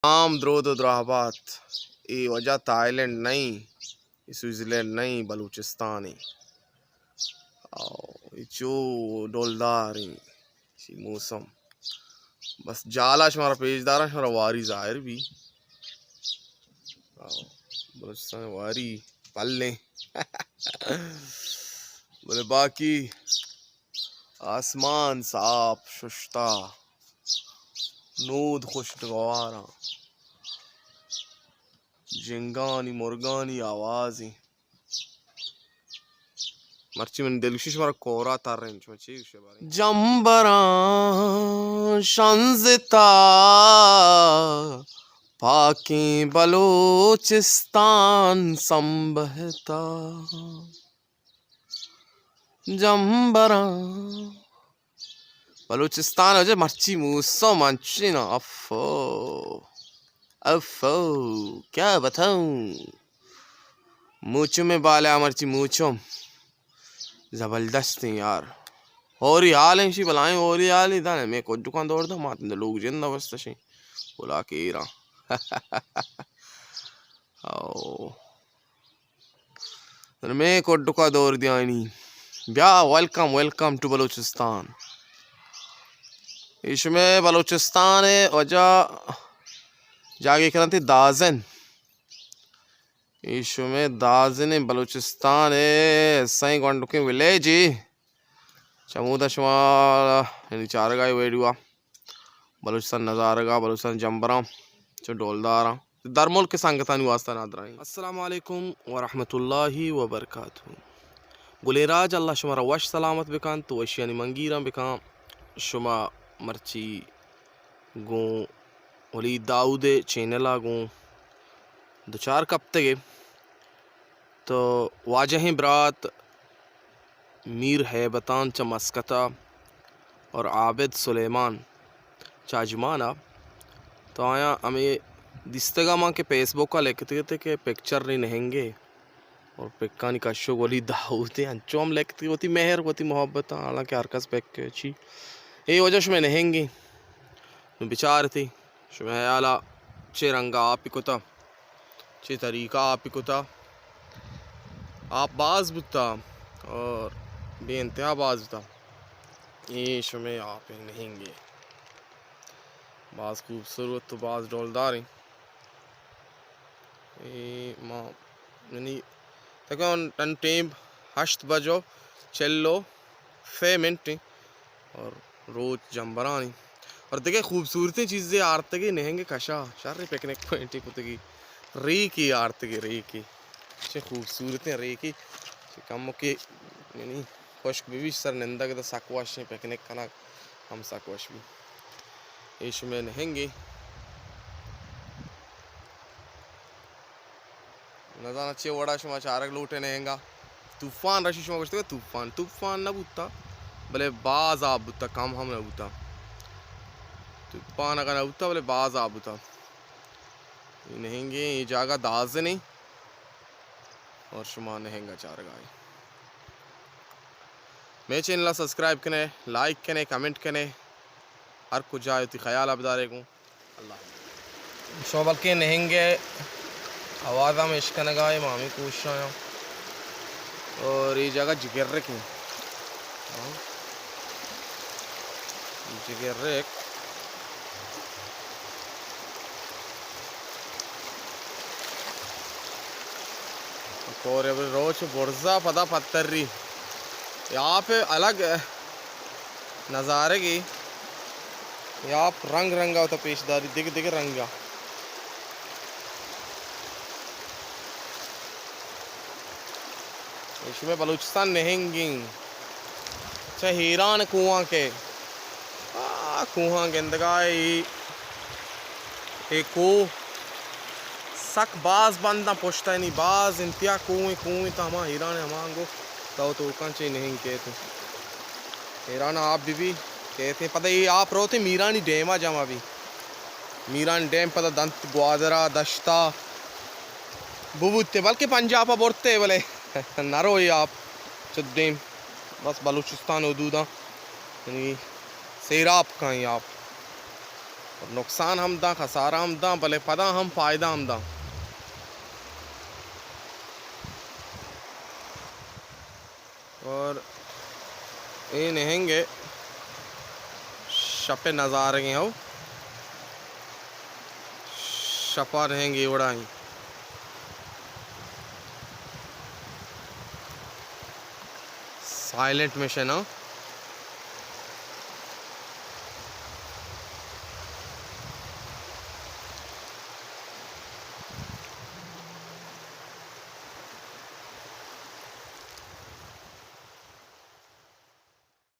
عام درود و دراہبات۔ اے وجہ تھائی لینڈ نہ ایں، اے سوئٹزرلینڈ نہ ایں، بلوچستان ایں۔ او، اے چو ڈولدار ایں، چی موسم۔ بس جالا شمارا پیش داراں، شمارا واری ظاہر بی۔ او، بلوچستان واری پلیں۔ بلے باقی آسمان صاف ششتا، نود خوشگواراں، جنگانی مرگانی آوازیں۔ مرچی من دلگوشی شمارا کورا ترین، شما چی گوشے باریں؟ جمبراں شنزتا، پاکیں بلوچستان سنبہتا۔ جمبراں بلوچستان وجہ مرچی موسم انچیں نا، افو، افو، کیا بتاؤں۔ موچم ءِ بالے آ مرچی موچم زبردستیں یار۔ ہوری حال ایں شی، بلائیں ہوری حال ایں، دانے میں کڈکاں دور دا، ماتند لوگ جند بستشیں۔ بلا کے ایران۔ او۔ میں کڈکا دور دیانی۔ بیا، ویلکم، ویلکم ٹو بلوچستان۔ اے شمے بلوچستان ءِ وجہ جاگے کننت دازن۔ اے شمے دازن بلوچستان ءِ سئیں گونڈکیں ولیج ایں۔ چمودا شما یعنی چارگا اے ویڈیو ءَ بلوچستان نظارگا، بلوچستان جمبراں چو ڈولداراں درملک سنگتانی واسطہ نادراہیں۔ السلام علیکم ورحمۃ اللہ وبرکاتہ۔ گلیں راج، اللہ شمارا وش سلامت بکنت، وشیانی منگیراں بکن۔ شما مرچی گوں ولید داؤد ءِ چینل ءَ گوں دچار کپتگ ئے۔ تو واجہیں برات میر ہیبتان چہ مسقط ءَ اور عابد سلیمان چہ اجمان ءَ، تو آیاں ہمے دیستگ ءَ من کہ فیس بک ءَ لکھتگ ات کہ پکچر نی نہنگے اور پکانی کشوک ولید داؤد ءِ، انچو ہم لکھتگ وتی مہر، وتی محبت ءَ، حالانکہ ہر کس پک چی۔ اے وجہ شمئے نہنگیں۔ نوں بچارتی۔ شمئے ہیالا چے رنگا آپی کتا، چے طریقہ آپی کتا۔ آپ باز بوتا اور بے انتہا باز بوتا۔ اے شمئے آپ نہنگے۔ باز خوبصورت و باز ڈولداریں۔ اے ما، یعنی، تقریباً ٹائم ہشت بجو چل و سے منٹ ایں اور روچ جمبرانی اور دگہ خوبصورتیں چیزے آرتگے نہنگ کشا، شر پکنک پوائنٹے کتگی، ریکے آرتگے، ریکے، چہ خوبصورتیں ریکے، چہ کمکے، یعنی، خشک ببی سر نندگ دا سک وشیں، پکنک کنگ ہم سک وش بی۔ اے شمئے نہنگے۔ نزاناں چے وڑا شما چارگ لوٹے نہنگا۔ طوفان رشی شما گوشتگے طوفان، طوفان نہ بوتا، بلے باز آپ بوتا، کم ہم نہ بوتا۔ طوفان اگاں نہ بوتا، بلے باز آپ بوتا۔ اے نہنگے، اے جاگہ دازنے اور شما نہنگا چارگا ئے۔ مئے چینل ءَ سبسکرائب کنے، لائک کنے، کمنٹ کنے، ہر کجا وتی خیال ءَ بدارے گوں۔ اللہ حافظ۔ شما بلکیں نہنگ ءِ آواز ہم اشکنگا ئے، ما ہمے کوشش ءَ آں۔ اور اے جاگہ جگرک ایں۔ ہاں۔ جگرک۔ کورے بل روچ برزا پدا پتری۔ اے آپ الگ نظارگے۔ اے آپ رنگ رنگا وتا پیش داری، دگہ دگہ رنگا۔ اے شمئے بلوچستان نہنگیں۔ چہ ہیران کوہاں کہ، آ، کوہاں گندگا اے، اے کوہ سک باز بنداں پشتا، یعنی باز انتہا کوہیں، کوہیں تا ہما ہیران ہما انگو تو توکاں چے نہنگ کیت۔ ہیران آپ بی بی کیت، پدا اے آپ روتے میرانی ڈیما جمع بی۔ میران ڈیم پدا دنت گوادرا دشتا ببوتے، بلکہ پنجابا برتے، بلے نہ روئے آپ چہ دیم، بس بلوچستان حدوداں، یعنی سیراب کائیں آپ۔ نقصان ہم داں، خسارہ ہم داں، بلے پدا ہم فائدہ ہم داں۔ اور اے نہنگ ءِ شپ ءِ نظارگیں ہو، شپا نہنگ اے وڑا ایں۔ سائلنٹ مشن ہو۔